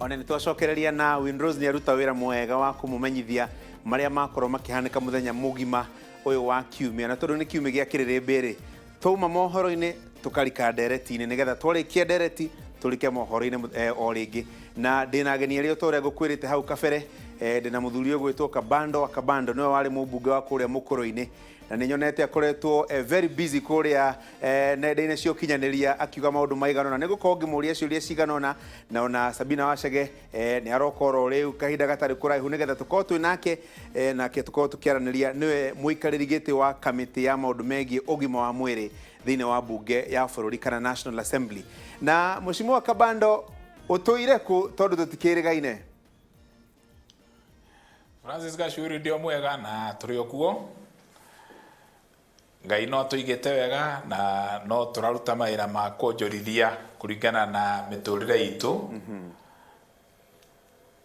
Ona nĩ twacokereria na Winrose nĩ aruta wĩra mwega wa kũmũmenyithia marĩa makorwo makĩhanĩka mũthenya mũgima ũyũ wa kiumia, na tondũ nĩ kiumia gĩa kĩrĩrĩmbĩ rĩ, twauma mohoro-inĩ tũkarika ndereti-inĩ nĩgetha twarĩkia ndereti tũrike mohoro-inĩ o rĩngĩ. Na ndĩna ageni erĩ o ta ũrĩa ngũkwĩrĩte hau kabere. Ndĩna mũthuri ũgwĩtwo Kabando wa Kabando, nĩwe warĩ mũmbunge wa kũrĩa Mũkũrũ-inĩ, na nĩ nyonete akoretwo very busy kũrĩa nenda-inĩ cia ũkinyanĩria akiuga maũndũ maigana ũna. Nĩ ngũkorwo ngĩmũria ciũria cigana ũna, na ona Sabina Wacege nĩ aroka oro rĩu kahinda gatarĩ kũraihu nĩgetha tũkorwo twĩ nake, nake tũkorwo tũkĩaranĩria. Nĩwe mũikarĩri gĩtĩ wa kamĩtĩ ya maũndũ megiĩ ũgima wa mwĩrĩ thĩinĩ wa mbunge ya bũrũri kana National Assembly. Na Mheshimiwa Kabando, ũtũire kũ tondũ tũtikĩrĩgaine? Francis Gacuri, ndio mwega na tũrĩ o kuo. Ngai no atũigĩte wega na no tũraruta mawĩra ma kuonjorithia kũringana na mĩtũrĩre itũ.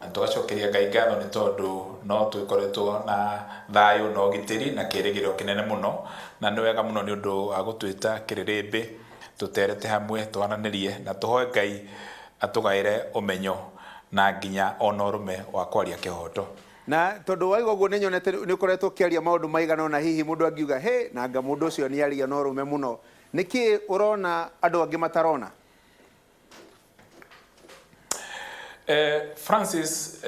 Na tũgacokeria Ngai ngatho nĩ tondũ no twĩkoretwo na thayũ na ũgitĩri na kĩrĩgĩrĩro kĩnene mũno, na nĩ wega mũno nĩ ũndũ wa gũtwĩta kĩrĩrĩmbĩ tũterete hamwe twaranĩrie na tũhoe Ngai atũgaĩre ũmenyo na nginya ona ũrũme wa kwaria kĩhoto. Na tondũ waigua ũguo nĩ nyonete nĩ ũkoretwo ũkĩaria maũndũ maigana ũna, hihi mũndũ angiuga hĩ nanga mũndũ ũcio nĩ aria na ũrũme mũno, nĩkĩ ũrona andũ angĩ matarona? Francis,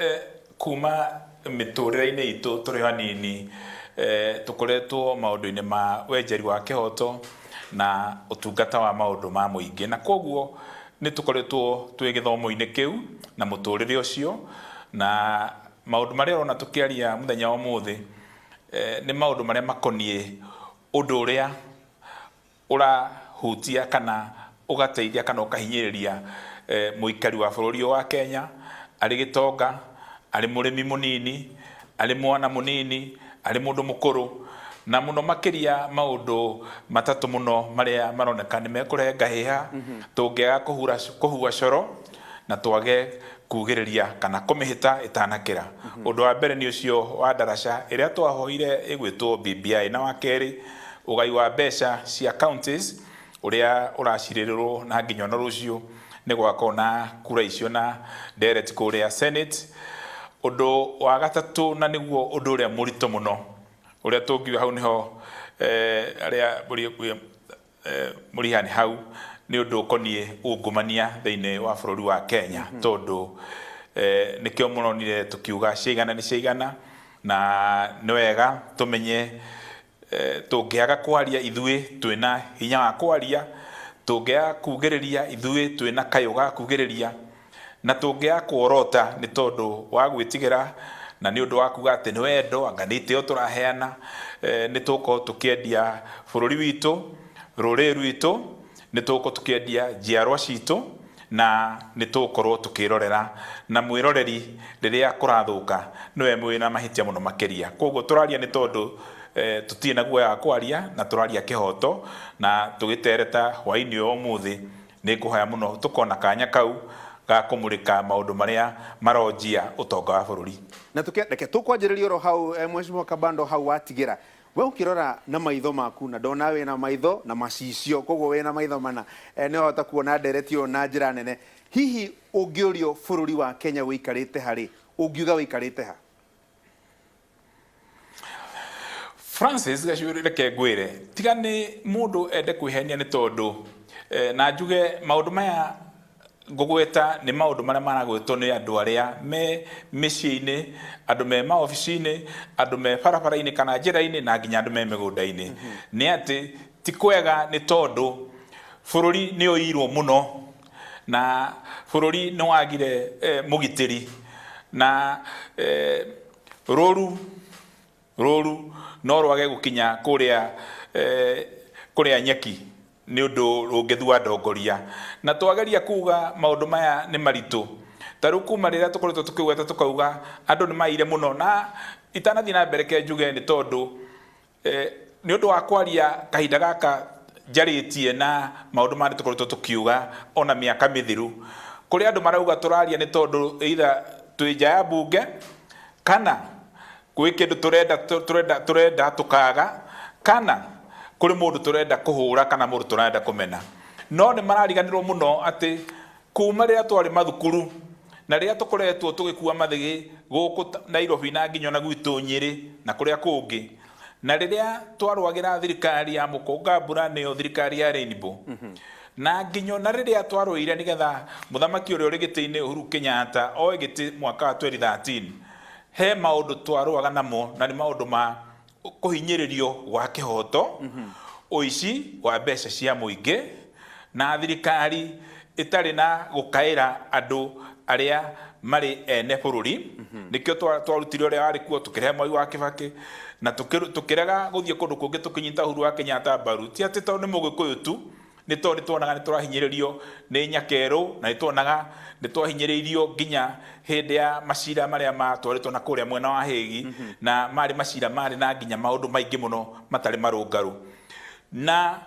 kuma mĩtũrĩre-inĩ itũ tũrĩ o anini, tũkoretwo maũndũ-inĩ ma wenjeri wa kĩhoto na ũtungata wa maũndũ ma mũingĩ, na koguo nĩ tũkoretwo twĩ gĩthomo-inĩ kĩu na mũtũrĩre ũcio, na maũndũ marĩa ũrona tũkĩaria mũthenya wa ũmũthĩ nĩ maũndũ marĩa makoniĩ ũndũ ũrĩa ũrahutia kana ũgateithia kana ũkahinyĩrĩria mũikari wa bũrũri ũyũ wa Kenya, arĩ gĩtonga, arĩ mũrĩmi mũnini, arĩ mwana mũnini, arĩ mũndũ mũkũrũ, na mũno makĩria maũndũ matatũ mũno marĩa maroneka nĩ mekũrehe ngahĩha tũngĩaga kũhua coro na twage kugĩrĩria kana kũmĩhĩta ĩtanakĩra. Ũndũ wa mbere nĩ ũcio wa ndaraca ĩrĩa twahoire ĩgwĩtwo BBI, na wa kerĩ ũgai wa mbeca cia counties ũrĩa ũracirĩrĩrwo na nginya ona rũciũ nĩ gũgakorwo na kura icio na ndereti kũrĩa Senate. Ũndũ wa gatatũ na nĩguo ũndũ ũrĩa mũritũ mũno ũrĩa tũngiuga hau nĩho arĩa mũrihani hau nĩ ũndũ ũkoniĩ ungumania thĩinĩ wa bũrũri wa Kenya, tondũ nĩkĩo mũronire tũkiuga ciaigana nĩ ciaigana, na nĩ wega tũmenye tũngĩaga kwaria ithuĩ twĩna hinya wa kwaria, tũngĩaga kugĩrĩria ithuĩ twĩna kayũ ga kugĩrĩria, na tũngĩaga kuorota nĩ tondũ wa gwĩtigĩra na nĩ ũndũ wa kuga atĩ nĩ wendo anga nĩ itĩo tũraheana, nĩ tũgũkorwo tũkĩendia bũrũri witũ, rũrĩrĩ rwitũ, nĩ tũgũkorwo tũkĩendia njiarwa citũ, na nĩ tũgũkorwo tũkĩrorera na mwĩroreri rĩrĩa kũrathũka nĩwe mwĩna mahĩtia mũno makĩria. Koguo tũraria nĩ tondũ tũtirĩ na guoya wa kwaria na tũraria kĩhoto, na tũgĩtereta hwaĩ-inĩ ũyũ ũmũthĩ nĩ ngũhoya mũno tũkona kanya kau ga kũmũrĩka maũndũ marĩa maronjia ũtonga wa bũrũri. Na reke tũkwanjĩrĩria oro hau, Mheshimiwa Kabando, hau watigĩra. We ũkĩrora na maitho maku, na ndona wĩna maitho na macicio, koguo wĩna maitho mana, nĩ wahota kuona ndereti ĩyo na njĩra nene. Hihi ũngĩũrio bũrũri wa Kenya ũikarĩte ha rĩ, ũngiuga ũikarĩte ha? Francis Gacuri, reke ngwĩre, tiga nĩ mũndũ ende kwĩhenia nĩ tondũ na njuge maũndũ maya ngũgweta nĩ maũndũ marĩa maragwetwo nĩ andũ arĩa me mĩciĩ-inĩ, andũ me maobici-inĩ, andũ me barabara-inĩ kana njĩra-inĩ, na nginya andũ me mĩgũnda-inĩ. Nĩ atĩ ti kwega nĩ tondũ bũrũri nĩ ũirwo mũno na bũrũri nĩ wagire mũgitĩri na rũru rũru no rwage gũkinya kũrĩa kũrĩa nyeki nĩ ũndũ rũngĩthua ndongoria. Na twageria kuga maũndũ maya nĩ maritũ, ta rĩu kuma rĩrĩa tũkoretwo tũkĩgweta tũkauga andũ nĩ maire mũno, na itanathiĩ na mbere ke njuge nĩ tondũ nĩ ũndũ wa kwaria kahinda gaka njarĩtie na maũndũ maya nĩ tũkoretwo tũkiuga ona mĩaka mĩthiru, kũrĩ andũ marauga tũraria nĩ tondũ either twĩ nja ya mbunge kana gwĩ kĩndũ tũrenda tũrenda tũrenda tũkaga, kana kũrĩ mũndũ tũrenda kũhũra kana mũndũ tũrenda kũmena. No nĩ marariganĩrwo mũno atĩ kuma rĩrĩa twarĩ mathukuru Na rĩrĩa tũkoretwo tũgĩkua mathĩgĩ gũkũ Nairobi na nginya ona gwitũ Nyĩrĩ na kũrĩa kũngĩ, na rĩrĩa twarũagĩra thirikari ya mũkũnga mbura nĩyo thirikari ya Rainbow, na nginya ona rĩrĩa twarũire nĩgetha mũthamaki ũrĩa ũrĩ gĩtĩ-inĩ Uhuru Kenyatta oe gĩtĩ mwaka wa 2013, he maũndũ twarũaga namo, na nĩ maũndũ ma kũhinyĩrĩrio gwa kĩhoto, ũici wa mbeca cia mũingĩ, na thirikari ĩtarĩ na gũkaĩra andũ arĩa marĩ ene bũrũri. Nĩkĩo twarutire ũrĩa warĩ kuo tũkĩrehe Mwai wa Kĩbakĩ, na tũkĩrega gũthiĩ kũndũ kũngĩ tũkĩnyita Uhuru wa Kenyatta mbaru. Ti atĩ tondũ nĩ Mũgĩkũyũ tu, nĩ tondũ nĩ tuonaga nĩ tũrahinyĩrĩrio nĩ nyakerũ, na nĩ tuonaga nĩ twahinyĩrĩirio nginya hĩndĩ ya macira marĩa matwarĩtwo na kũrĩa mwena wa Hague, na marĩ macira marĩ na nginya maũndũ maingĩ mũno matarĩ marũngarũ. Na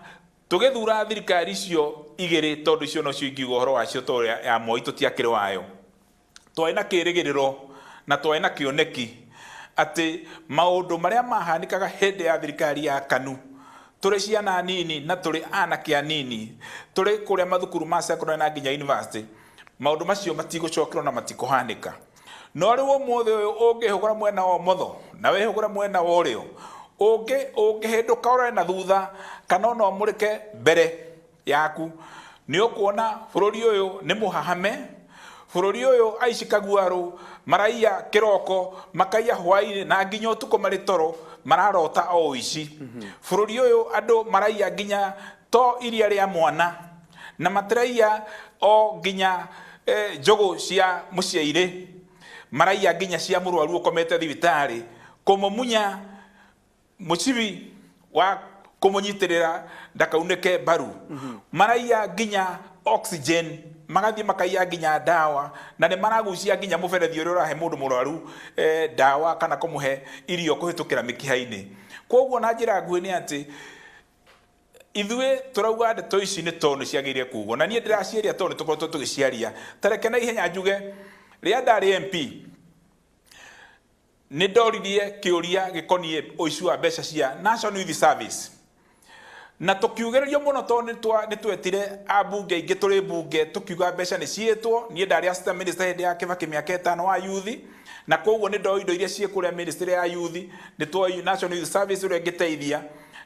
tũgĩthura thirikari icio igĩrĩ, tondũ icio nocio ingiuga ũhoro wacio, tondũ ya Moi tũtiakĩrĩ wayo. Twarĩ na kĩrĩgĩrĩro na twarĩ na kĩoneki atĩ maũndũ marĩa mahanĩkaga hĩndĩ ya thirikari ya KANU, tũrĩ ciana nini na tũrĩ anake anini, tũrĩ kũrĩa mathukuru ma secondary na nginya university, maũndũ macio matigũcokerwo na matikũhanĩka. No rĩu ũmũthĩ ũyũ ũngĩhũgũra mwena wa ũmotho na wĩhũgũre mwena wa ũrĩo, ũngĩhĩndũka ũrore na thutha kana ona ũmũrĩke mbere yaku, nĩ ũkuona bũrũri ũyũ nĩ mũhahame. Bũrũri ũyũ aici kaguarũ maraiya kĩroko, makaiya hwaĩ-inĩ, na nginya ũtukũ marĩ toro mararota o ũici. Bũrũri ũyũ andũ maraiya nginya to iria rĩa mwana, na matiraiya o nginya njũgũ cia mũciairĩ, maraiya nginya cia mũrwaru ũkomete thibitarĩ, kũmũmunya mũcibi wa kũmũnyitĩrĩra ndakaunĩke mbaru. Maraiya nginya oxygen, magathiĩ makaiya nginya ndawa, na nĩ maragucia nginya mũberethi ũrĩa ũrahe mũndũ mũrwaru ndawa kana kũmũhe irio kũhĩtũkĩra mĩkiha-inĩ. Koguo na njĩra nguhĩ nĩ atĩ ithuĩ tũrauga ndeto ici nĩ tondũ nĩ ciagĩrĩire kugwo, na niĩ ndĩraciaria tondũ nĩ tũkoretwo tũgĩciaria. Ta reke na ihenya njuge, rĩrĩa ndarĩ MP nĩ ndoririe kĩũria gĩkoniĩ ũici wa mbeca cia National Youth Service, na tũkiugĩrĩrio mũno tondũ nĩ twetire ambunge aingĩ tũrĩ mbunge tũkiuga mbeca nĩ ciĩtwo. Niĩ ndarĩ assistant minister hĩndĩ ya Kĩbakĩ mĩaka 5 wa youth, na koguo nĩ ndoĩ indo iria ciĩ kũrĩa ministry ya youth, nĩ twoĩ National Youth Service ũrĩa ĩngĩteithia.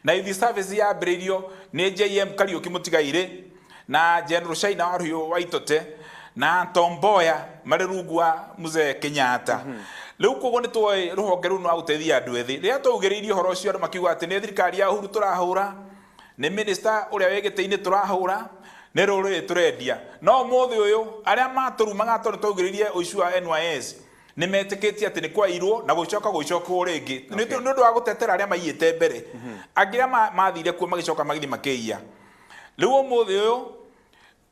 Na Youth Service yambĩrĩirio nĩ JM Kariũki Mũtigairĩ na General China wa Rũhiũ wa Itote na Tom Mboya marĩ rungu wa Mzee Kenyatta. Rĩu koguo nĩ twoĩ rũhonge rũu nĩ rwa gũteithia andũ ethĩ. Rĩrĩa twaugĩrĩirie ũhoro ũcio, andũ makiuga atĩ nĩ thirikari ya Uhuru tũrahũra, nĩ minister ũrĩa wĩ gĩtĩ-inĩ tũrahũra, nĩ rũrĩrĩ tũrendia. No ũmũthĩ ũyũ arĩa matũrumaga tondũ twaugĩrĩirie ũici wa NYS nĩ metĩkĩtie atĩ nĩ kwairwo na gũcoka gũcokwo rĩngĩ nĩ ũndũ wa gũtetera arĩa maiyĩte mbere. Angĩ arĩa mathire kuo magĩcoka magĩthiĩ makĩiya. Rĩu ũmũthĩ ũyũ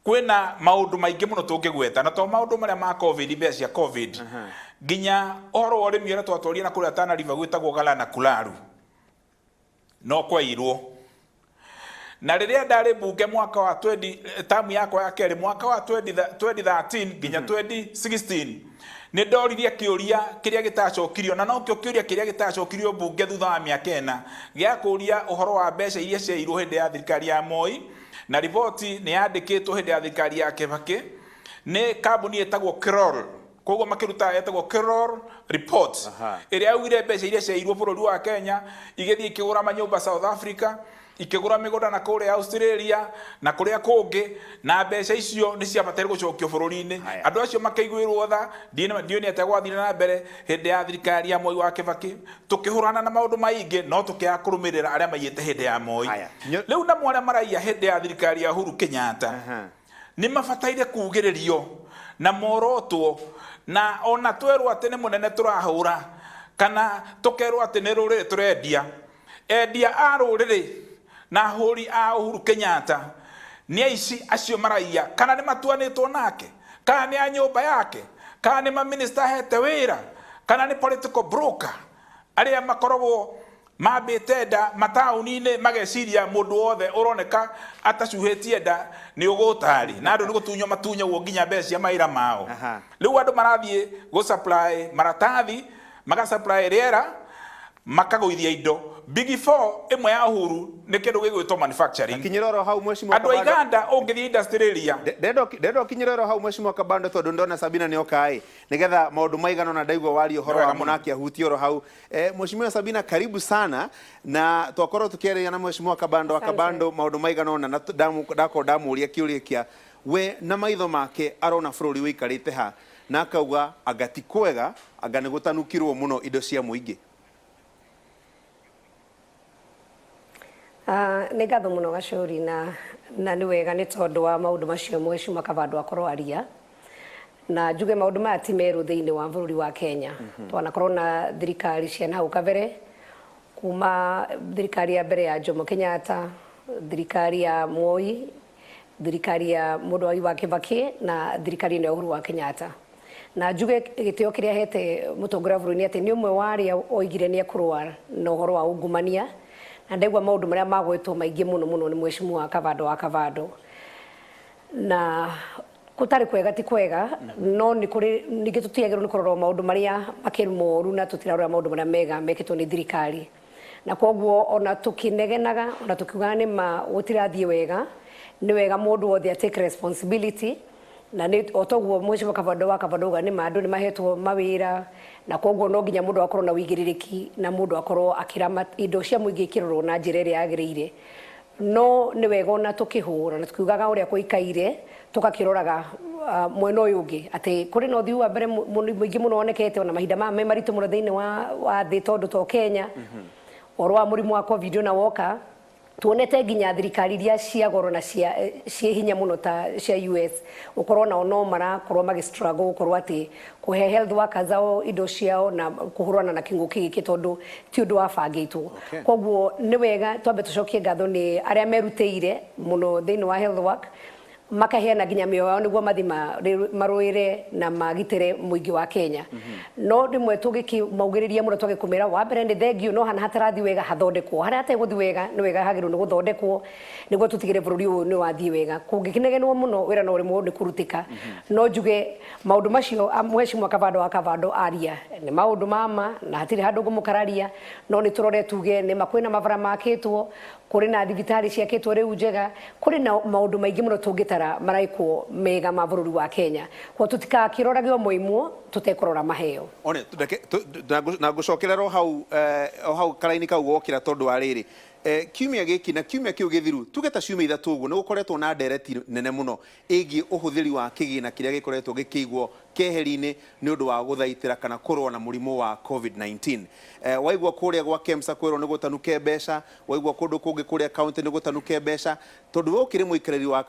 kwĩna maũndũ maingĩ mũno tũngĩgweta, na to maũndũ marĩa ma COVID, mbeca cia COVID, nginya ũhoro wa ũrĩmi ũrĩa twatwarire na kũrĩa Tana River gwĩtagwo Gala na Kularu, no kwairwo. Na rĩrĩa ndarĩ mbunge mwaka wa 20, tamu yakwa ya kerĩ, mwaka wa 2013 nginya 2016, nĩ ndoririe kĩũria kĩrĩa gĩtacokirio, na nokĩo kĩũria kĩrĩa gĩtacokirio mbunge thutha wa mĩaka 4, gĩa kũria ũhoro wa mbeca iria ciairwo hĩndĩ ya thirikari ya Moi, na riboti nĩ yandĩkĩtwo hĩndĩ ya thirikari ya Kĩbakĩ nĩ kambuni ĩtagwo Kroll. Koguo makĩruta ĩtagwo Kroll report, ĩrĩa yaugire mbeca iria ciairwo bũrũri wa Kenya igĩthiĩ ikĩgũra manyũmba South Africa, ikĩgũra mĩgũnda na kũrĩa Australia na kũrĩa kũngĩ, na mbeca icio nĩ ciabataire gũcokio bũrũri-inĩ. Andũ acio makĩiguĩrwo tha. Ndiũĩ nĩ atĩa gwathire na mbere hĩndĩ ya thirikari ya Moi wa Kĩbakĩ, tũkĩhũrana na maũndũ maingĩ, no tũkĩaga kũrũmĩrĩra arĩa maiyĩte hĩndĩ ya Moi. Rĩu namo arĩa maraiya hĩndĩ ya thirikari ya Uhuru Kenyatta nĩ mabataire kugĩrĩrio na morotwo, na ona twerwo atĩ nĩ mũnene tũrahũra kana tũkerwo atĩ nĩ rũrĩrĩ tũrendia. Endia a rũrĩrĩ na ahũri a Uhuru Kenyatta nĩ aici acio maraiya, kana nĩ matuanĩtwo nake, kana nĩ a nyũmba yake, kana nĩ maminista ahete wĩra, kana nĩ political broker arĩa makoragwo mambĩte nda mataũni-inĩ, mageciria mũndũ wothe ũroneka atacuhĩtie nda nĩ ũgũtarĩ, na andũ nĩ gũtunywo matunyagwo nginya mbeca cia mawĩra mao. Rĩu andũ marathiĩ gũ supply maratathi, maga supply rĩera, makagũithia indo, Big Four ĩmwe ya Uhuru nĩ kĩndũ gĩgwĩtwo manufacturing. Akinyĩra oro hau, mheshimiwa Andũ a Kabando. Iganda ũngĩthiĩ industry area. Ndenda ũkinyĩre oro hau, mheshimiwa Kabando, tondũ ndona Sabina nĩ oka ĩ nĩgetha maũndũ maigana ona ndaigua waria ũhoro Wega wa mũno. mũnake ahutie oro hau. Mheshimiwa Sabina, karibu sana, na twakorwo tukiaria na mheshimiwa Kabando wa Asante. Kabando maũndũ maigana ũna, na ndakorwo ndamũria kĩũria kĩa we na maitho make arona bũrũri ũikarĩte ha, na akauga anga ti kwega, anga nĩ gũtanukirwo mũno indo cia mũingĩ. Nĩ ngatho mũno Gacũri, na nĩ wega nĩ tondũ wa maũndũ macio mheshimiwa Kabando akorwo aria, na njuge maũndũ maya ti merũ thĩinĩ wa bũrũri wa Kenya. Twanakorwo na thirikari cia na hau kabere, kuma thirikari ya mbere ya Jomo Kenyatta, thirikari ya Moi, thirikari ya mũndũ wa Kibaki, na thirikari ĩno ya Uhuru wa Kenyatta. Na njuge gĩtĩo kĩrĩa hete mũtongoria wa bũrũri nĩ atĩ nĩ ũmwe wa arĩa oigire nĩ ekũrũa na ũhoro wa ungumania, na ndaigua maũndũ marĩa magwetwo maingĩ mũno mũno nĩ mheshimiwa Kabando wa Kabando. Na gũtarĩ kwega ti kwega, no nĩ kũrĩ ningĩ tũtiagĩrĩirwo nĩ kũrora maũndũ marĩa makĩrĩ moru na tũtirarora maũndũ marĩa mega mekĩtwo nĩ thirikari. Na koguo ona tũkĩnegenaga, ona tũkiugaga nĩ ma gũtirathiĩ wega, nĩ wega mũndũ wothe take responsibility. Na nĩ o toguo mheshimiwa Kabando wa Kabando uga, nĩ ma andũ nĩ mahetwo mawĩra, na koguo no nginya mũndũ akorwo na wĩigĩrĩrĩki na mũndũ akorwo akĩrama indo cia mũingĩ ikĩrorwo na njĩra ĩrĩa yagĩrĩire. No nĩ wega ona tũkĩhũra na tukiugaga ũrĩa kũikaire, tũgakĩroraga mwena ũyũ ũngĩ atĩ kũrĩ na ũthiu wa mbere mũingĩ mũno wonekete ona mahinda maya me maritũ mũno thĩinĩ wa thĩ, tondũ to Kenya. Ũhoro wa mũrimũ wa COVID ona woka, tuonete nginya thirikari iria cia goro na cia ciĩ hinya mũno ta cia US gũkorwo nao no marakorwo magĩ struggle gũkorwo atĩ kũhe health workers ao indo ciao na kũhũrana na kĩng'ũki gĩkĩ, tondũ ti ũndũ wabangĩtwo. Koguo nĩ wega twambe tũcokie ngatho nĩ arĩa merutĩire mũno thĩinĩ wa health work, makaheana nginya mĩoyo yao nĩguo mathi marũĩre na magitĩre mũingĩ wa Kenya. No rĩmwe tũgĩkĩmaugĩrĩria mũno twagĩkũmĩra, wa mbere nĩ thengio, no hana hatarathi wega hathondekwo, harĩa hategũthiĩ wega nĩ wega hagĩrĩirwo nĩ gũthondekwo nĩguo tũtigĩre bũrũri ũyũ nĩ wathiĩ wega. Kũngĩkĩnegenwo mũno, wĩra no ũremwo nĩ kũrutĩka. No njuge maũndũ macio mheshimiwa Kabando wa Kabando aria nĩ maũndũ mama na hatirĩ handũ ngũmũkararia, no nĩ tũrore tuge nĩ ma kwĩna mabara makĩtwo, kũrĩ na thibitarĩ ciakĩtwo rĩu njega, kũrĩ na maũndũ maingĩ mũno tũngĩtara maraĩkwo mega ma bũrũri wa Kenya. Kwa tũtikakĩrorage o moimwo tũtekũrora maheo. One na ngũcokerera o hau, o hau karaini kau wokĩra, tondũ wa rĩrĩ, kiumia gĩkĩ na kiumia kĩu gĩthiru, tuge ta ciumia 3 ũguo, nĩ gũkoretwo na ndereti nene mũno ĩgiĩ ũhũthĩri wa kĩgĩna kĩrĩa gĩkoretwo gĩkĩigwo keheri-inĩ nĩ ũndũ wa gũthaitĩra kana kũrũa na mũrimũ wa COVID-19. Waigua kũrĩa gwa KEMSA kwĩrwo nĩ gũtanuke mbeca, waigua kũndũ kũngĩ kũrĩa county nĩ gũtanuke mbeca, tondũ we ũkĩrĩ mũikarĩri wa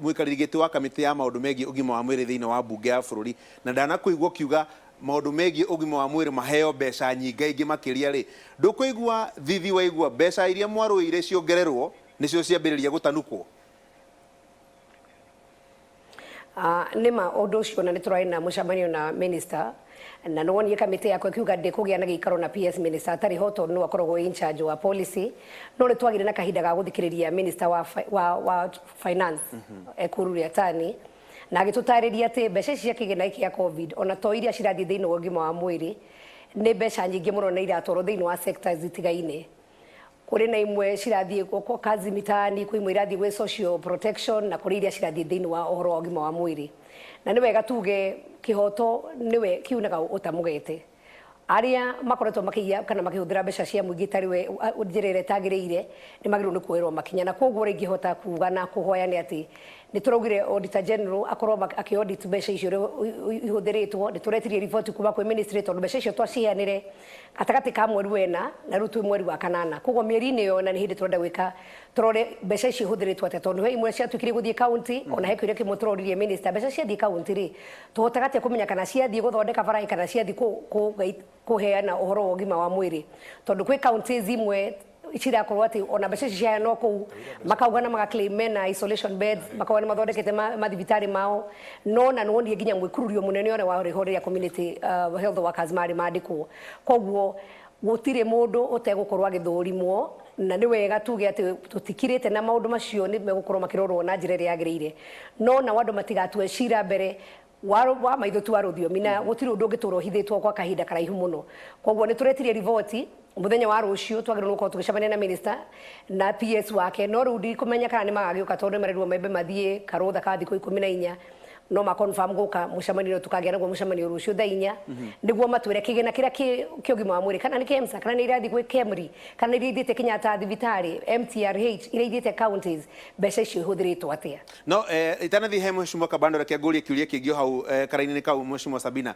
mũikarĩri gĩtĩ wa kamĩtĩ ya maũndũ megiĩ ũgima wa mwĩrĩ thĩinĩ wa mbunge ya bũrũri, na ndanakuigua ũkiuga maũndũ megiĩ ũgima wa mwĩrĩ maheo mbeca nyingaingĩ makĩria rĩ, ndũkũigua thithi waigua mbeca iria mwarũĩire ciongererwo nĩcio ciambĩrĩria gũtanukwo? Nĩ ma ũndũ ũcio, na nĩ tũrarĩ na mũcemanio na minister, na nĩ wonire kamĩtĩ yakwa ĩkiuga ndĩkũgĩa na gĩikaro na PS minister atarĩ ho, tondũ nĩwe akoragwo in charge wa policy. No nĩ twagire na kahinda ga gũthikĩrĩria minister wa finance Ekuru Yatani, na agĩtũtarĩria atĩ mbeca ici cia kĩgĩna gĩkĩ gĩa COVID, ona to iria cirathiĩ thĩinĩ wa ũgima wa mwĩrĩ, nĩ mbeca nyingĩ mũno na iratwarwo thĩinĩ wa sectors itigaine. Kũrĩ na imwe cirathiĩ kwa kazi mitaani, kwĩ imwe irathiĩ gwĩ social protection, na kũrĩ iria cirathiĩ thĩinĩ wa ũhoro wa ũgima wa mwĩrĩ. Na nĩ wega tuge kĩhoto nĩwe kiunaga ũtamũgete. Arĩa makoretwo makĩiya kana makĩhũthĩra mbeca cia mũingĩ itarĩ njĩra ĩrĩa ĩtagĩrĩire nĩ magĩrĩirwo nĩ kuoerwo makinya. Na koguo ũrĩa ingĩhota kuga na kũhoya nĩ atĩ nĩ tũraugire Auditor General akorwo akĩ audit mbeca icio ũrĩa ihũthĩrĩtwo. Nĩ tũretirie riboti kuma kwĩ ministry, tondũ mbeca icio twaciheanire gatagatĩ ka mweri wena na rĩu twĩ mweri wa kanana. Koguo mĩeri-inĩ ĩyo na nĩ hĩndĩ tũrenda gwĩka tũrore mbeca icio ihũthĩrĩtwo atĩa, tondũ he imwe ciatuĩkire gũthiĩ county. Ona he kĩũria kĩmwe tũroririe minister, mbeca ciathiĩ county rĩ, tũhotaga atĩa kũmenya kana ciathiĩ gũthondeka bara kana ciathiĩ kũheana ũhoro wa ũgima wa mwĩrĩ? Tondũ kwĩ counties imwe cirakorwo atĩ ona mbeca ici ciaheanwo kũu makauga na magaclaim mena isolation beds, makauga nĩ mathondekete mathibitarĩ mao. No na nĩwonire nginya mwĩkururio mũnene ũrĩa warĩ ho rĩrĩa community health workers marĩ mandĩkwo. Koguo gũtirĩ mũndũ ũtegũkorwo agĩthũrimwo, na nĩ wega tuge atĩ tũtikirĩte na maũndũ macio nĩ megũkorwo makĩrorwo na njĩra ĩrĩa yagĩrĩire. No nao andũ matigatue cira mbere. Wa maitho ti wa rũthiomi, na gũtirĩ ũndũ ũngĩtũra ũhithĩtwo kwa kahinda karaihu mũno. Koguo nĩ tũretirie riboti. Mũthenya wa rũciũ twagĩrĩirwo gũkorwo tũgĩcemania na minister na PS wake, no rĩu ndikũmenya kana nĩ magagĩũka, tondũ nĩ marerirwo membe mathiĩ karũtha ka thikũ 14. No ma confirm gũka mũcemanio, tũkagĩa naguo mũcemanio rũciũ thaa 4, nĩguo matwĩre kĩgĩna kĩrĩa kĩ ũgima wa mwĩrĩ, kana nĩ KEMSA, kana nĩ irathiĩ gwĩ KEMRI, kana iria ithiĩte Kenyatta thibitarĩ, MTRH, iria ithiĩte counties, mbeca icio ihũthĩrĩtwo atĩa. No itanathiĩ he Mheshimiwa Kabando, reke ngũrie kĩũria kĩngĩ o hau karaini-inĩ kau. Mheshimiwa Sabina,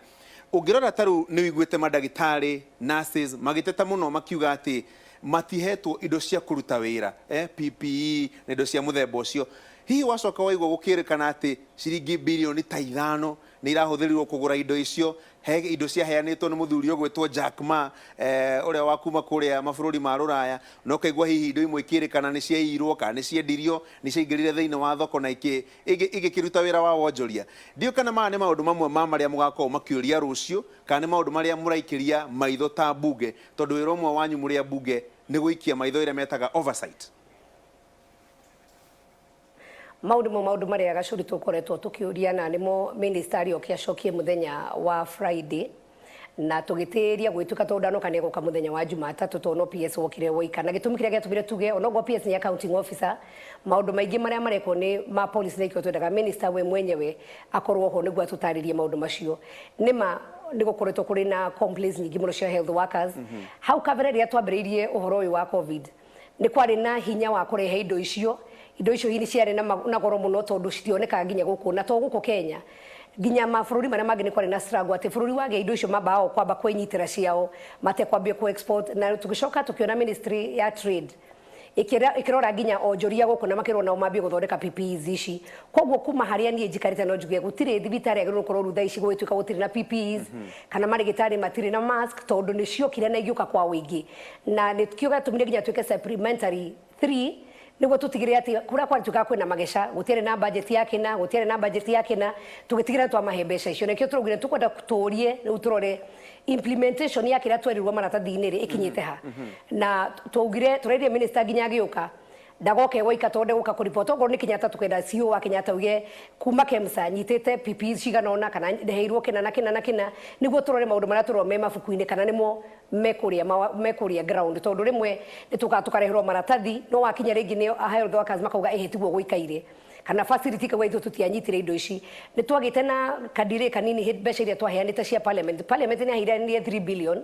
ũngĩrora ta rĩu nĩ ũiguĩte mandagĩtarĩ, nurses magĩteta mũno makiuga atĩ matihetwo indo cia kũruta wĩra, PPE na indo cia mũthemba ũcio. Hihi wacoka waigua gũkĩrĩkana atĩ ciringi birioni ta 5 nĩ irahũthĩrirwo kũgũra indo icio, he indo ciaheanĩtwo nĩ mũthuri ũgwĩtwo Jack Ma, ũrĩa wa kuma kũrĩa mabũrũri ma rũraya, na ũkaigua hihi indo imwe ikĩrĩkana nĩ ciaiyirwo kana nĩ ciendirio, nĩ ciaingĩrire thĩinĩ wa thoko na igĩkĩruta wĩra wa wonjoria. Ndiũĩ kana maya nĩ maũndũ mamwe ma marĩa mũgakorwo makĩũria rũciũ, kana nĩ maũndũ marĩa mũraikĩria maitho ta mbunge, tondũ wĩra ũmwe wanyu mũrĩ a mbunge nĩ gũikia maitho, ĩrĩa metaga oversight. Mau nĩmo maũndũ marĩa, Gacũri, tũkoretwo tũkĩũria, na nĩmo minister arĩoke acokie mũthenya wa Friday, na tũgĩtĩria gwĩtuĩka tondũ ndanoka nĩ egũka mũthenya wa Jumatatũ, tondũ no PS wokire woika. Na gĩtũmi kĩrĩa gĩatũmire tuge onokorwo PS nĩ accounting officer, maũndũ maingĩ marĩa marekwo nĩ ma policy, na ikĩo twendaga minister we mwenyewe akorwo ho nĩguo atũtarĩrie maũndũ macio. Nĩma nĩ gũkoretwo kũrĩ na complaints nyingĩ mũno cia health workers. Hau kabere, rĩrĩa twambĩrĩirie ũhoro ũyũ wa COVID, nĩ kwarĩ na hinya wa kũrehe indo icio. Indo icio hihi nĩ ciarĩ na goro mũno, tondũ citionekaga nginya gũkũ, na to gũkũ Kenya, nginya mabũrũri marĩa mangĩ nĩ kwarĩ na struggle atĩ bũrũri wagĩa indo icio mambaga o kwamba kwĩnyitĩra ciao matekwambia ku export. Na tũgĩcoka tũkĩona Ministry ya Trade ĩkĩrora nginya onjoria gũkũ na makĩrwo nao mambie gũthondeka PPEs ici. Koguo kuma harĩa niĩ njikarĩte, no njuge gũtirĩ thibitarĩ agĩrĩirwo gũkorwo rĩu thaa ici gũgĩtuĩka gũtirĩ na PPEs, kana marĩgĩtarĩ matirĩ na mask, tondũ nĩ ciokire na igĩũka kwa ũingĩ, na nĩkĩo gĩatũmire nginya tuĩke supplementary 3, nĩguo tũtigĩrĩre atĩ kũrĩa kwarĩtuĩkaga kwĩna mageca, gũtiarĩ na budget ya kĩna, gũtiarĩ na budget ya kĩna, tũgĩtigĩrĩra twamahe mbeca icio. Nĩkĩo tũraugire tũkwenda tũrie rĩu tũrore implementation ya kĩrĩa twerirwo maratathi-inĩ rĩ ĩkinyĩte ha. Na twaugire tũrairie minister nginya agĩũka, ndagoke gwaika, tondũ ndegũka kũripoti. Okorwo nĩ Kenyatta, tukenda CEO wa Kenyatta uge kuma KEMSA nyitĩte PPEs cigana ũna, kana ndeheirwo kĩna na kĩna na kĩna, nĩguo tũrore maũndũ marĩa tũrona me mabuku-inĩ kana nĩmo mekũrĩa ground, tondũ rĩmwe nĩ tũkaga tũkareherwo maratathi, no wakinya rĩngĩ nĩ health workers makauga ĩhĩ tiguo gũikaire, kana facility kauga ithuĩ tũtianyitire indo ici. Nĩ twagĩte na kadire kanini mbeca iria twaheanĩte cia parliament. Parliament nĩ yaheanire 3 billion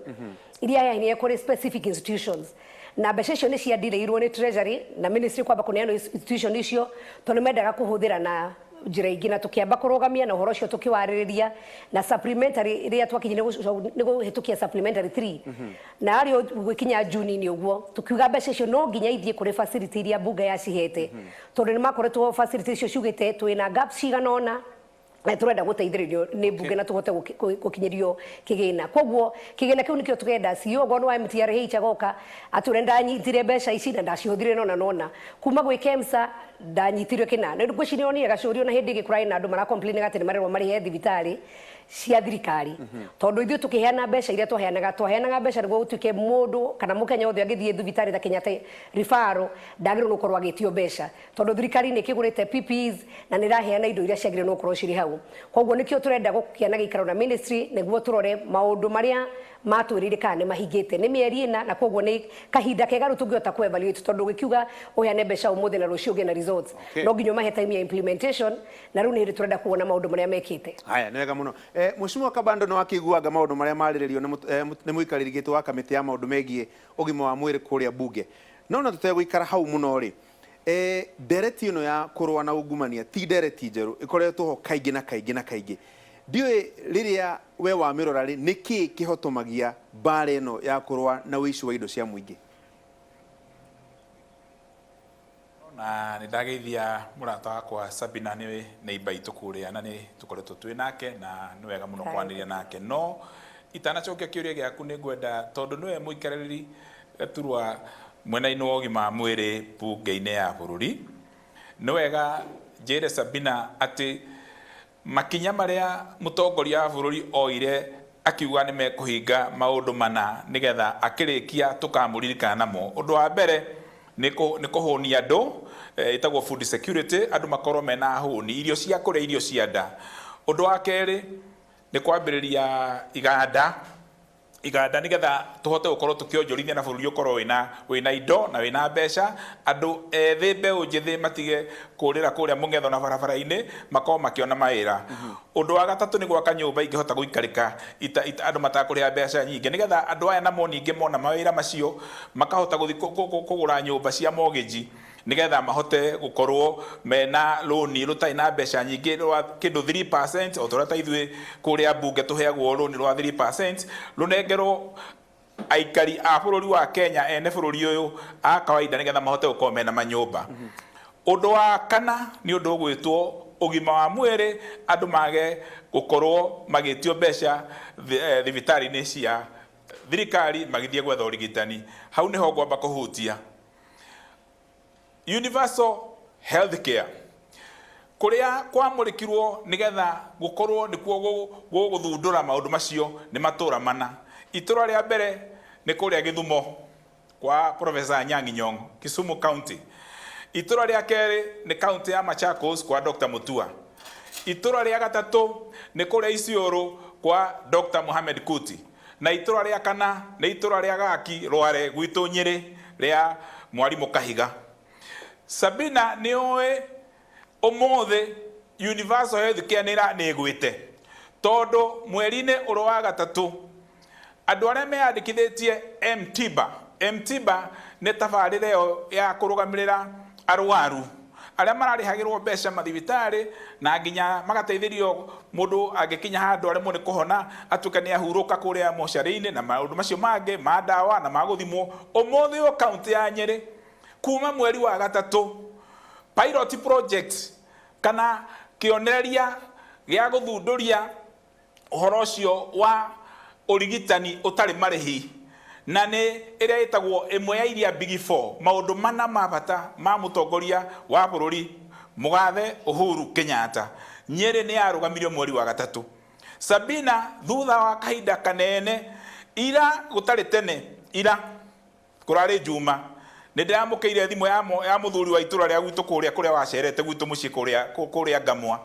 iria yaheanire kũrĩ specific institutions, na mbeca icio nĩ ciandirĩirwo nĩ Treasury na ministry kwamba kũneanwo institution icio, tondũ mendaga kũhũthĩra na njĩra ingĩ. Na tũkĩamba kũrũgamia na ũhoro ũcio tũkĩwarĩrĩria na supplementary ĩrĩa twakinyire nĩ kũhĩtũkia supplementary 3, na arĩ gwĩkinya Juni-inĩ ũguo, tũkiuga mbeca icio no nginya ithiĩ kũrĩ facility iria mbunge yacihete, tondũ nĩ makoretwo facility icio ciugĩte twĩna gaps cigana ũna na turenda gũteithĩrĩrio nĩ mbunge na tũhote gũkinyĩrio kĩgĩna. Koguo kĩgĩna kĩu nĩkĩo tũkenda CEO okorwo nĩ wa MTRH agoka atwĩre ndanyitire mbeca ici na ndacihũthire nona nona, kuma gwĩ KEMSA ndanyitire kĩna. Na ngwĩciria onire, Gacũrio, na hĩndĩ ĩngĩ kũrarĩ na andũ mara complain atĩ nĩ marerwo marĩhe thibitarĩ cia thirikari, tondũ ithuĩ tũkĩheana mbeca iria twaheanaga, twaheanaga mbeca nĩguo gũtuĩke mũndũ kana mũkenya wothe angĩthiĩ thibitarĩ ta Kenyatta referral ndagĩrĩirwo nĩ gũkorwo agĩtio mbeca, tondũ thirikari nĩ ĩkĩgũrĩte PPEs na nĩ ĩraheana indo iria ciagĩrĩirwo nĩ gũkorwo cirĩ hau. Koguo nĩkĩo tũrenda gũkĩa na gĩikaro na ministry, nĩguo tũrore maũndũ marĩa matwĩrĩire kana nĩ mahingĩte. Nĩ mĩeri 4, na koguo nĩ kahinda kega rĩu tũngĩhota ku evaluate, tondũ ũgĩkiuga ũheane mbeca ũmũthĩ na rũciũ ũgĩe na results, no nginya ũmahe time ya implementation, na rĩu nĩ hĩndĩ tũrenda kuona maũndũ marĩa mekĩte. Haya, nĩ wega mũno. Mheshimiwa Kabando, nĩ wakĩiguanga maũndũ marĩa marĩrĩrio nĩ mũikarĩri gĩtĩ wa kamĩtĩ ya maũndũ megiĩ ũgima wa mwĩrĩ kũrĩa bunge. No na tũtegũikara hau mũno rĩ, ndereti ĩno ya kũrũa na ungumania ti ndereti njerũ, ĩkoretwo ho kaingĩ na kaingĩ na kaingĩ. Ndiũĩ rĩrĩa we wamĩrora rĩ, nĩ kĩĩ kĩhotomagia mbara ĩno ya kũrũa na ũici wa indo cia mũingĩ? Na nĩ ndageithia mũrata wakwa Sabina, nĩ neighbor itũ kũrĩa, na nĩ tũkoretwo twĩ nake na nĩ wega mũno kwanĩria nake. No itanacokia kĩũria gĩaku, nĩ ngwenda, tondũ nĩwe mũikarĩri gaturwa mwena-inĩ wa ũgima wa mwĩrĩ bunge-inĩ ya bũrũri, nĩ wega njĩre Sabina atĩ makinya marĩa mũtongoria wa bũrũri oire akiuga nĩ mekũhinga maũndũ mana nĩgetha akĩrĩkia tũkamũririkana namo. Ũndũ wa mbere nĩ kũhũnia andũ, ĩtagwo food security, andũ makorwo mena hũni, irio cia kũrĩa, irio cia nda. Ũndũ wa kerĩ nĩ kwambĩrĩria iganda, iganda nigetha tuhote gukorwo tukionjorithia na bururi ukorwo wina indo na wina mbeca. Andu ethĩ, mbeũ njĩthĩ matige kũrĩra kũrĩa mũng'etho na barabara-inĩ, makorwo makĩona mawĩra. Ũndũ wa gatatũ nĩ gwaka nyũmba ingĩhota gũikarĩka andũ matakũrĩha mbeca nyingĩ, nĩgetha andũ aya namo ningĩ mona mawĩra macio makahota gũthiĩ kũgũra nyũmba cia mortgage, nigetha mahote gukorwo mena loni rutari na mbeca nyingĩ rwa kindu 3%, o ta ithuĩ kũrĩa mbunge tũheagwo loni rwa 3%, rũnengerwo aikari a bũrũri wa Kenya, ene bũrũri ũyũ a kawaida, nigetha mahote gũkorwo mena manyũmba. Ũndũ wa kana nĩ ũndũ ũgwĩtwo ũgima wa mwĩrĩ, andũ mage gũkorwo magĩtio mbeca thibitarĩ-inĩ cia thirikari magĩthiĩ gwetha ũrigitani. Hau nĩho ngwamba kũhutia universal health care, kuria kwamũrĩkirwo nigetha gukorwo nikuo gũgũthundũra maũndũ macio nĩ matũra mana. Itũra rĩa mbere nĩ kũrĩa Gĩthumo kwa Professor Anyang'i Nyong'o, Kisumu County. Itũra rĩa kerĩ nĩ county ya Machakos kwa Dr. Mutua. Itũra rĩa gatatũ nĩ kũrĩa Isiolo kwa Dr. Mohamed Kuti, na itũra rĩa kana nĩ itũra rĩa Gaki Rware gwitũ Nyĩrĩ rĩa Mwarimũ Kahiga. Sabina, nĩ ũĩ ũmũthĩ universal health care nĩ ĩgwĩte, tondũ mweri-inĩ ũrĩa wa gatatũ andũ arĩa meyandĩkithĩtie M-Tiba. M-Tiba nĩ tabarĩra ĩyo ya kũrũgamĩrĩra arwaru arĩa mararĩhagĩrwo mbeca mathibitarĩ na nginya magateithĩrio mũndũ angĩkinya handũ aremwo nĩ kũhona, atuĩke nĩ ahurũka kũrĩa mocarĩ-inĩ na maũndũ macio mangĩ ma ndawa na ma gũthimwo. Ũmũthĩ ũyũ kaunti ya Nyĩrĩ kuma mweri wa gatatũ, pilot project kana kĩonereria gĩa gũthundũria ũhoro ũcio wa ũrigitani ũtarĩ marĩhi, na nĩ ĩrĩa ĩtagwo ĩmwe ya iria Big Four, maũndũ mana ma bata ma mũtongoria wa bũrũri mũgathe Uhuru Kenyatta, Nyĩrĩ nĩ yarũgamirio mweri wa gatatũ. Sabina, thutha wa kahinda kanene, ira gũtarĩ tene, ira kũrarĩ Juma, nĩ ndĩramũkĩire thimũ ya mũthuri wa itũra rĩa gwitũ kũrĩa kũrĩa wacerete gwitũ mũciĩ kũrĩa Ngamwa.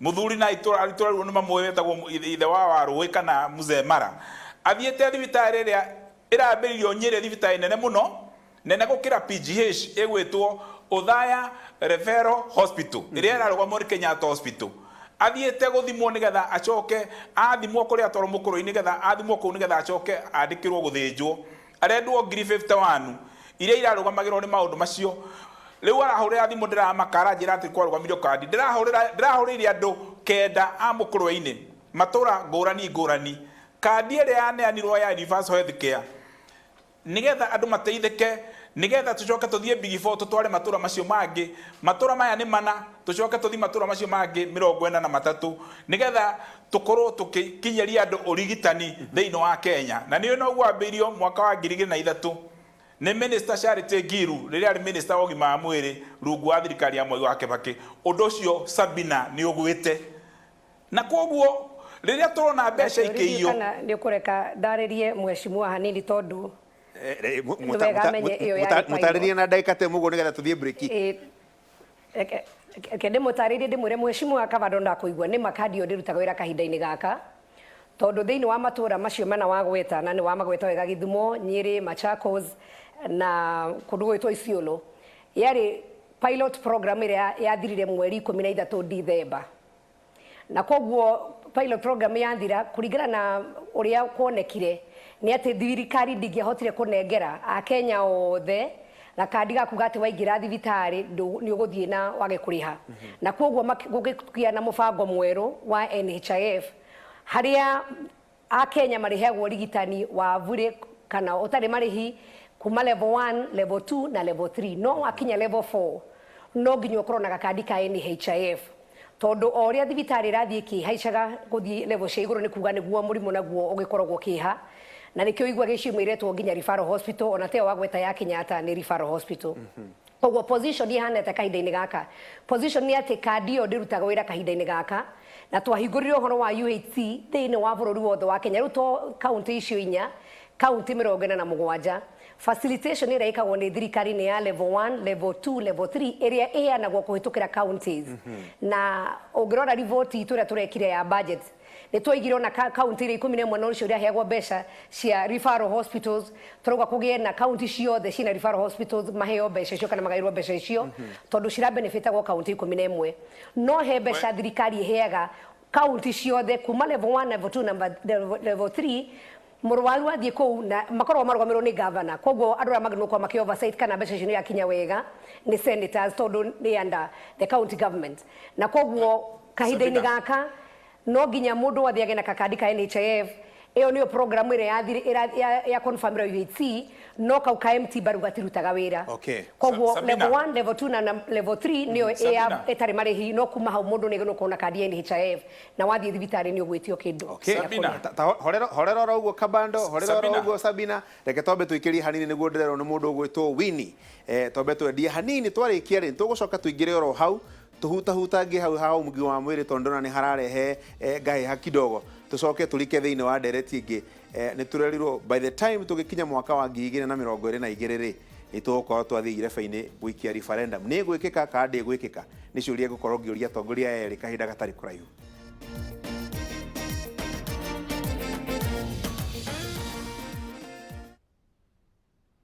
Mũthuri na itũra rĩu nĩ mamũĩ, wetagwo ithe wa Warũĩ kana Mzee Mara. Athiĩte thibitarĩ ĩrĩa ĩrambĩrĩirio Nyĩrĩ, thibitarĩ nene mũno, nene gũkĩra PGH, ĩgwĩtwo Othaya Referral Hospital, ĩrĩa ĩrarũgamwo nĩ Kenyatta Hospital. Athiĩte gũthimwo nĩgetha acoke athimwo kũrĩa atwarwo mũkũrũ-inĩ, nĩgetha athimwo kũu nĩgetha acoke andĩkĩrwo gũthĩnjwo. Arendwo ngiri 51 iria irarũgamagĩrwo nĩ maũndũ macio. Rĩu arahũrĩra thimũ, ndĩramaka, aranjĩra atĩ kwarũgamirio kandi. Ndĩrahũrĩire andũ 9 a mũkũrwe-inĩ, matũra ngũrani ngũrani, kandi ĩrĩa yaneanirwo ya universal health care nigetha andũ mateithĩke, nigetha tũcoke tũthiĩ Big Four, tũtware matũra macio mangĩ. Matũra maya nĩ mana, tũcoke tũthiĩ matũra macio mangĩ 43, nigetha tũkorwo tũkĩkinyĩria andũ ũrigitani thĩinĩ wa Kenya. Na nĩ noguo wambĩrĩirio mwaka wa 2003 nĩ Minister Charity Ngiru, rĩrĩa arĩ minister wa ũgima wa mwĩrĩ rungu wa thirikari ya Mwai wa Kibaki. Ũndũ ũcio, Sabina, nĩ ũgwĩte, na koguo rĩrĩa tũrona mbeca ikĩiywo Kana nĩ ũkũreka ndarĩrie mheshimiwa hanini, tondũ nĩ wega amenye ĩyo yarĩ pilot. Mũtarĩrie na ndagĩka ta ĩmwe ũguo nĩgetha tũthiĩ break. Reke ndĩmũtarĩrie, ndĩmwĩre mheshimiwa Kavando ndakũigua nĩ makandi ĩyo ndĩrutaga wĩra kahinda-inĩ gaka, tondũ thĩinĩ wa matũra macio mana wagweta, na nĩ wamagweta wega, Gĩthumo, Nyĩrĩ, Machakos na kũndũ gwĩtwo Isiolo, yarĩ pilot program ĩrĩa yathirire mweri 13 Dithemba. Na koguo pilot program yathira, kũringana na ũrĩa kuonekire nĩ atĩ thirikari ndingĩahotire kũnengera akenya othe gakandi ga kuga atĩ waingĩra thibitarĩ nĩ ũgũthiĩ na wage kũrĩha. Na koguo gũgĩkĩa na mũbango mwerũ wa NHIF, harĩa akenya marĩheagwo ũrigitani wa bure kana ũtarĩ marĩhi kuma level 1, level 2 na level 3. No wakinya level 4 no nginya ũkorwo na gakandi ka NHIF, tondũ o ũrĩa thibitarĩ ĩrathiĩ ĩkĩhaicaga gũthiĩ level cia igũrũ, nĩ kuga nĩguo mũrimũ naguo ũgĩkoragwo ũkĩha. Na nĩkĩo igua gĩcigo iretwo nginya referral hospital, ona teo wagweta ya Kenyatta nĩ referral hospital. Koguo position ihanete kahinda-inĩ gaka, position nĩ atĩ kandi ĩyo ndĩrutaga wĩra kahinda-inĩ gaka, na twahingũrire ũhoro wa UHC thĩinĩ wa bũrũri wothe wa Kenya. Rĩu to kaunti icio inya, kaunti 47. Facilitation ĩrĩa ĩkagwo nĩ thirikari nĩ ya level 1, level 2, level 3 ĩrĩa ĩheanagwo kũhĩtũkĩra counties. Na ũngĩrora riboti itũ ĩrĩa tũrekire ya budget, nĩ twaigire ona county iria 11 no cio iraheagwo mbeca cia referral hospitals. Tũrauga kũgĩe na county ciothe ciĩna referral hospitals maheo mbeca icio kana magaĩrwo mbeca icio, tondũ cirabenefitagwo county 11. No he mbeca thirikari ĩheaga county ciothe kuma level 1, level 2 na level 3. Mũrwaru athiĩ kũu na makoragwo marũgamĩrĩrwo nĩ governor, koguo andũ arĩa magĩrĩirwo gũkorwo makĩ oversight kana mbeca icio nĩ irakinya wega nĩ senators, tondũ nĩ under the county government. Na koguo kahinda-inĩ Sabina. gaka no nginya mũndũ wothe agĩe na kakandi ka NHIF. Ĩyo nĩyo program ĩrĩa ya confirm UHC, no kau ka M-Tiba rĩu gatirutaga wĩra. Koguo Sabina. level 1, level 2 na level 3 nĩyo Sabina. ĩtarĩ marĩhi, no kuma hau mũndũ nĩ gũkorwo na kandi ya NHIF na wathiĩ thibitarĩ nĩ ũgwĩtio kĩndũ. Sabina. Ta horera oro ũguo, Kabando, horera oro Sabina. ũguo, Sabina. Reke twambe tũikĩrie hanini nĩguo ndĩrerwo nĩ mũndũ ũgwĩtwo Winnie. Twambe twendie hanini, twarĩkia rĩ tũgũcoka tũingĩre oro hau tũhutahutangie hau ha ũgima wa mwĩrĩ, tondũ ndĩrona nĩ hararehe ngahĩha kidogo. Tũcoke tũrike thĩinĩ wa ndereti ĩngĩ. Nĩ tũrerirwo by the time tũgĩkinya mwaka wa 2022 rĩ, nĩ tũgũkorwo twathiĩ irebe-inĩ gũikia referendum. Nĩ gwĩkĩka kana ndĩgwĩkĩka? Nĩ ciũria ngũkorwo ngĩũria atongoria aya erĩ kahinda gatarĩ kũraihu.